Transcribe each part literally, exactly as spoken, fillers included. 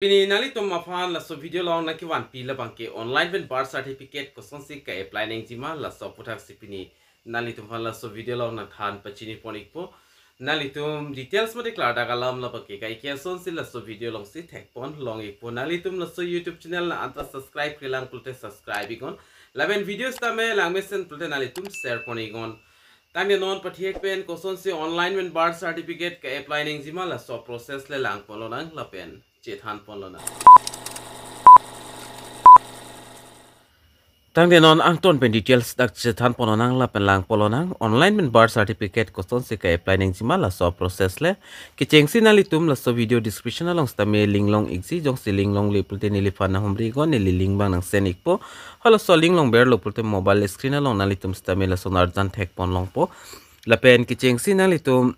Pini nanglitum aphan laso video along nangkevanpi labangke online pen birth certificate kosonsi ka-apply nangjima laso aputhaksi pini nanglitum aphan laso video along nangthan pachini pon ikpo. Nanglitum details mate klardak alam labangke kaike asonsi laso video alongsi thekpon long ikpo. Nanglitum laso YouTube channel nang anta subscribe-kle lang pulote subscribe iknon. Lapen video sitame langmesen pulote nanglitum share pon iknon. Tangte non pathek pen kosonsi online pen birth certificate ka-apply nangjima laso process le langpon lonang lapen chethan pon lonang. Tangte non angton pen details dak chethan pon lonang lapen lang pon lonang. Online pen birth certificate kosonsi ka-apply nangjima laso process le. Kechengsi nanglitum laso video description along sitame link long ikji, jongsi link longle pulote neliphan nanghumri iknon, neli link abang nang send ikpo. Halaso link long berlo pulote mobile screen along nanglitum sitame lason arjan thekpon longpo. Lapen kechengsi nanglitum,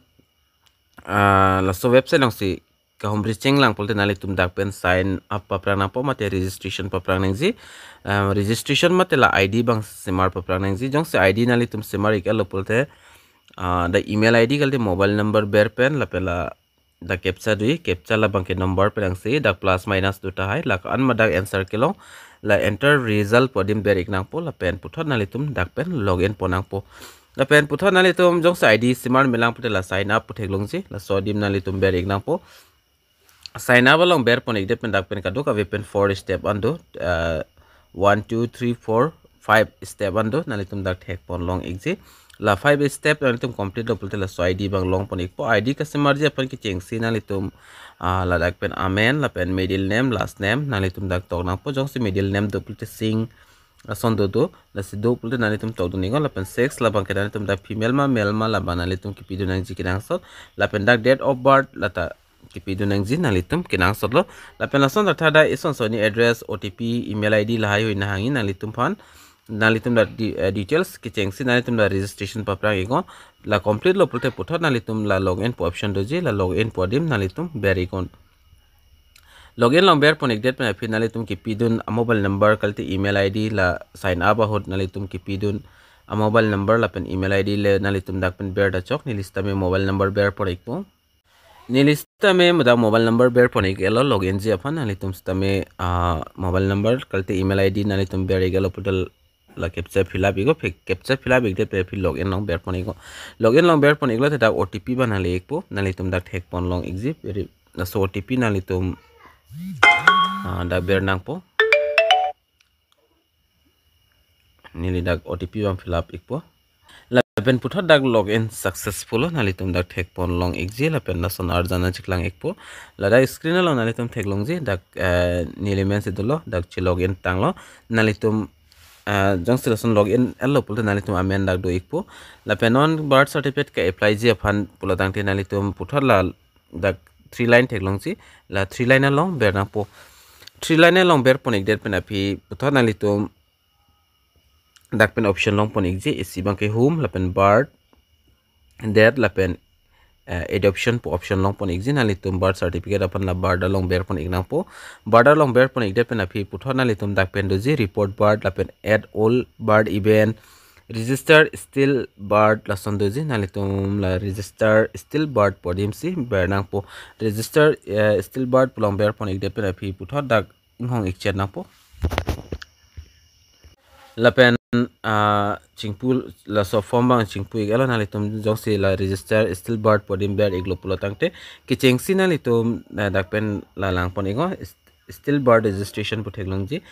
ah, laso website alongsi kahumri chenglang pulote nanglitum dak pen sign up paprang nangpo mate registration paprang nangji. Ah, registration mate la I D abang semar paprang nangji. Jongsi I D nanglitum semar ik-etlo pulote, ah, dak email I D kalite mobile number ber pen lapen la dak captcha do, captcha labangke number pen angse dak plus minus do tahai, la ko-an ma dak answer kelong, la enter result pu adim ber ik nangpo lapen puthot nanglitum dak pen login pon nangpo. Lapen puthot nanglitum jongsi I D semar melang pulote la sign up pu theklongji, laso adim nanglitum ber ik nangpo. Sign up along ber pon ikdet pen dak pen kadokave pen four step an do, ah, one, two, three, four, five step an do, nanglitum dak thekpon long ikji. La five step nanglitum complete lo pulote laso I D abang long pon ikpo. I D kasemarji aphan kechengsi nanglitum, ah, ladak pen amen lapen middle name, last name nanglitum dak tok nangpo. Jongsi middle name do pulote Singh ason do do, lasi do pulote nanglitum tokdun iknon. Lapen sex labangke nanglitum dak female ma male ma labang nanglitum kipidun nangji kenangsot. Lapen dak date of birth lata kipidun nangji nanglitum kenangsotlo. Lapen lason dak thada ison soni address, O T P, email I D lahaihui nangji nanglitum aphan. Nanglitum dak di-, eh, details kechengsi nanglitum dak registration paprang iknon. La complete lo pulote puthot nanglitum la login pu option doji, la login pu adim nanglitum ber iknon. Login along ber pon ikdet pen aphi nanglitum kipidun a mobile number kalite email I D, la sign up ahut nanglitum kipidun a mobile number lapen email I D le nanglitum dak pen ber ta chok. Neli sitame mobile number ber pon ikpo. Neli sitame muda mobile number ber pon ik-etlo login ji aphan. Nanglitum sitame, ah, mobile number kalite email I D nanglitum ber ik-etlo pulote la captcha fill up iknon, phi captcha fill up ikdet pen aphi login along ber pon iknon. Login along ber pon iklo te dak O T P abang nangle ikpo, nanglitum dak thekpon long ikji, ri-, laso O T P nanglitum, ah, dak ber nangpo. Neli dak O T P abang fill up ikpo. Lapen puthot dak login successful lo, nanglitum dak thekpon long ikji, lapen lason arjan nangcheklang ikpo. Ladak screen along nanglitum theklongji, dak, eh, neli amen si dolo, dak che login tanglo. Nanglitum, eh, jongsi lason login etlo pulote nanglitum amen dak do ikpo. Lapen non birth certificate ka-apply ji aphan pulo tangte nanglitum puthot la dak three line theklongji, la three line along ber nangpo. Three line along ber pon ikdet pen aphi puthot nanglitum dak pen option long pon ikji, isi abangke home lapen birth, death lapen, eh, adoption pu option long pon ikji. Nanglitum birth certificate aphan la birth along ber pon ik nangpo. Birth along ber pon ikdet pen aphi puthot nanglitum dak pen doji report birth lapen add all birth event, register stillbirth lason doji. Nanglitum la register stillbirth pu adim si ber nangpo. Register, eh, stillbirth pu along ber pon ikdet pen aphi puthot dak inghong ikchet nangpo. Lapen, ah, chingpu laso form abang chingpu ik-etlo. Nanglitum jongsi la register stillbirth pu adim ber iklo pulo tangte kechengsi nanglitum, eh, dak pen la lang pon iknon, st-, stillbirth registration pu theklongji.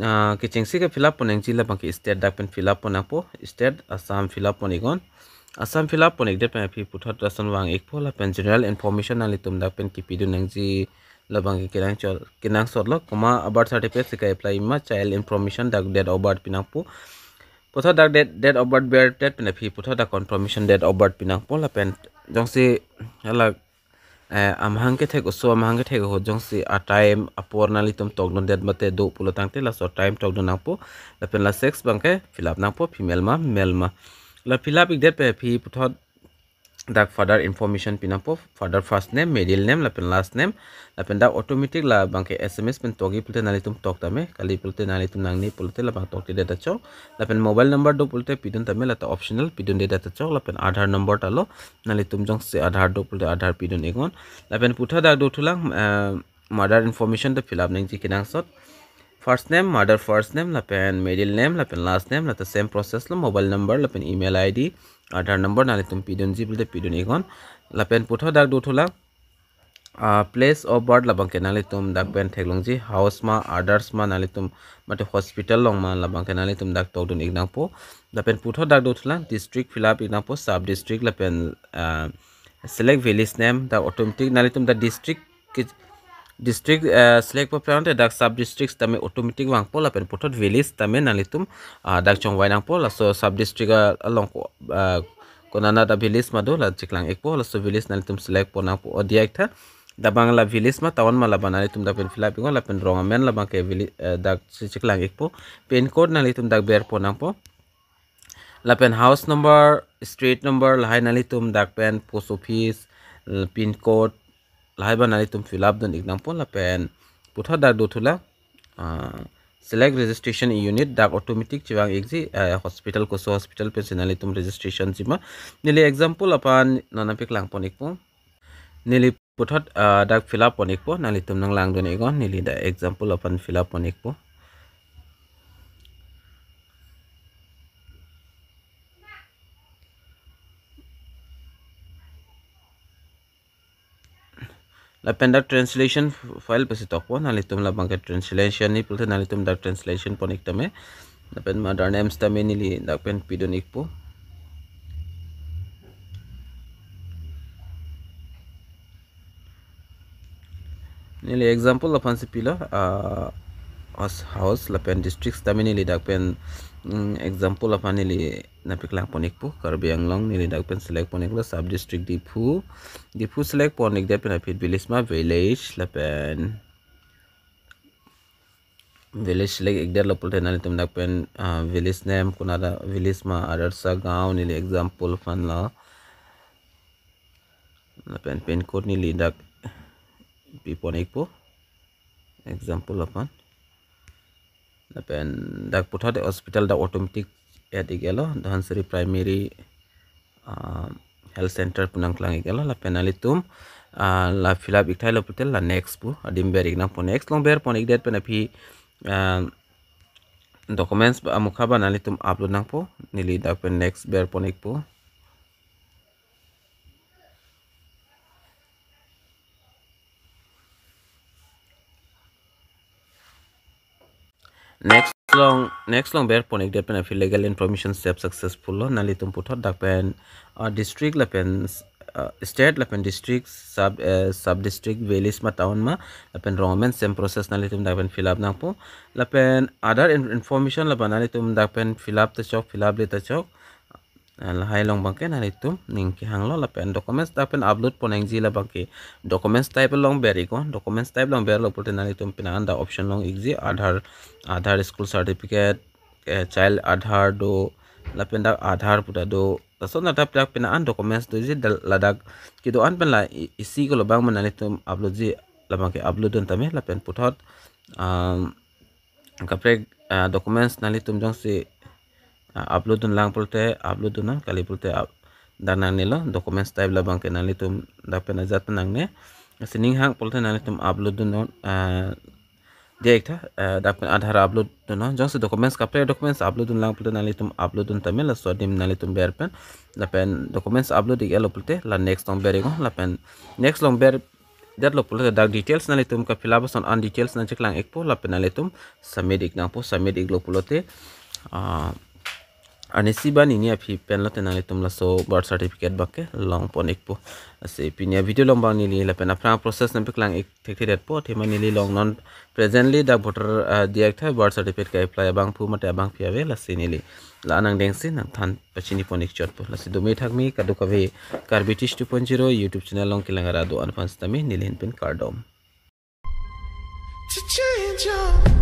Ah, kechengsi ka-fill up pon nangji labangke state dak pen fill up pon nangpo, state Assam fill up pon iknon. Assam fill up pon ikdet pen aphi puthot lason vang ikpo, lapen general information nanglitum dak pen kipidun nangji labangke kenangsot, kenangsotlo, komat a-birth certificate si ka-apply ma, child information dak date of birth pi nangpo. Puthot dak date, date of birth ber det pen aphi puthot dak confirmation date of birth pi nangpo, lapen jongsi hala, eh, amahang kethek oso, amahang kethek ahut jongsi a-time apor nanglitum tokdundet mate do pulo tangte laso time tokdun nangpo. Lapen la sex abangke fill up nangpo, female ma male ma. La fill up ikdet pen aphi puthot dak father information pi nangpo, father first name, middle name lapen last name. Lapen dak automatic labangke S M S pen tokji pulote nanglitum tok tame, kali pulote nanglitum nangne pulote labang tokthedet ta chok. Lapen mobile number do pulote pidun tame, lata optional, pidundedet ta chok. Lapen Aadhaar number ta lo, nanglitum jongsi Aadhaar do pulote Aadhaar pidun iknon. Lapen puthot dak dothulang, eh, mother information ta fill up nangji kenangsot. First name, mother first name, lapen middle name, lapen last name, lapen same process lo, mobile number, lapen email I D, Aadhaar number nanglitum pidunji pulote pidun iknon. Lapen puthot dak dothulang, ah, place of birth labangke nanglitum dak pen theklongji, house ma, others ma, nanglitum mate hospital along ma, labangke nanglitum dak tokdun iknangpo. Lapen puthot dak dothulang, district fill up iknangpo, sub district lapen, ah, select village name, dak automatic nanglitum dak district ke-, district, eh, select po prang te dak sub district tame automatic vangpo, lapen puthot village tame nanglitum, ah, dak chongvai nangpo, laso sub district, ah, along ko, ah, konana ta village ma do la cheklang ikpo, laso village nanglitum select pon nangpo, o diak tha. Labang la village ma town ma, labang nanglitum dak pen fill up iknon, lapen rong amen labangke village, eh, dak si cheklang ikpo. Pin code nanglitum dak ber pon nangpo. Lapen house number, street number, lahai nanglitum dak pen post office, eh, pin code, lahai abang nanglitum fill up dun iknangpo. Lapen puthot dak dothulang, ah, select registration unit, dak automatic chevang ikji, eh, hospital, koso hospital pensi nanglitum registration ji ma. Neli example aphan non nangpeklang pon ikpo. Neli puthot, ah, dak fill up pon ikpo, nanglitum nanglangdun iknon, neli dak example aphan fill up pon ikpo. Lapen dak translation file pasi tokpo, nanglitum labangke translation ni pulote nanglitum dak translation pon ik tame. Lapen mother names tame neli dak pen pidun ikpo. Neli example aphansi pilo, ah, house, house lapen districts tame neli dak pen, mm, example aphan neli nangpeklang pon ikpo. Karbi Anglong neli dak pen select pon iklo, sub district Diphu, Diphu select pon ikdet pen aphi village ma, village, lapen village select ikdetlo pulote nanglitum dak pen, ah, village name konata village ma, others a gaon, neli example aphan lo. Lapen pin code neli dak pi pon ikpo, example aphan. Lapen dak puthot hospital dak automatic add iklo, Dhansiri Primary, ah, Health Center pu nangklang iklo. Lapen nanglitum, ah, la fill up ik thailo pulote la next pu adim ber iknangpo. Next along ber pon ikdet pen aphi, ah, documents ba amukha ba nanglitum upload nangpo. Neli dak pen next ber pon ikpo. Next along, next along ber pon ikdet pen aphi legal information step successful lo. Nanglitum puthot dak pen, ah, district lapen, ah, state lapen district, sub, eh, sub district, village ma, town ma, lapen rong amen, same process nanglitum dak pen fill up nangpo. Lapen Aadhaar in-, information labang nanglitum dak pen fill up ta chok, fill up le ta chok. Ah, lahai along abangke nanglitum ning kehanglo. Lapen documents dak pen upload pon nangji labangke documents type along ber iknon. Documents type along berlo pulote nanglitum penang an dak option long ikji, Aadhaar, Aadhaar school certificate, eh, child Aadhaar do, lapen dak Aadhaar pu ta do. Lason dak dak penang an documents doji, dal-, ladak kedo-an pen la i-, isi ko labang ma nanglitum upload ji, labangke upload dun tame. Lapen puthot, um, kaprek, ah, documents nanglitum jongsi, ah, upload dun lang pulote upload dunnon, kali pulote up-, dak nangnelo, documents type labangke nanglitum dak pen ajat nangne. Lasi ning hang pulote nanglitum upload dunnon, ah, diak tha, ah, dak pen Aadhaar upload dunnon. Jongsi documents, kaprek documents upload dun lang pulote nanglitum upload dun tame, laso adim nanglitum ber pen. Lapen documents upload iklo pulote la next along ber iknon. Lapen next along ber detlo pulote dak details nanglitum ka fill up ason an details nangcheklang ikpo, lapen nanglitum submit iknangpo. Submit iklo pulote, ah, arnisi ba nini aphi pen lote nanglitum laso birth certificate abangke long pon ikpo. Lasi pini a-video along abang neli lapen aphrang process nangpeklang ik thekthedetpo, athema neli along non presently dak voter, ah, diak tha, birth certificate ka-apply abangphu mate abangpi ave, lasi neli la-an angdengsi nangthan pachini pon ik chotpo. Lasi dome thakme kadokave Karbi Tish two point zero YouTube channel along kelang ra do-an aphan sitame neli ahin pen kardom. To change your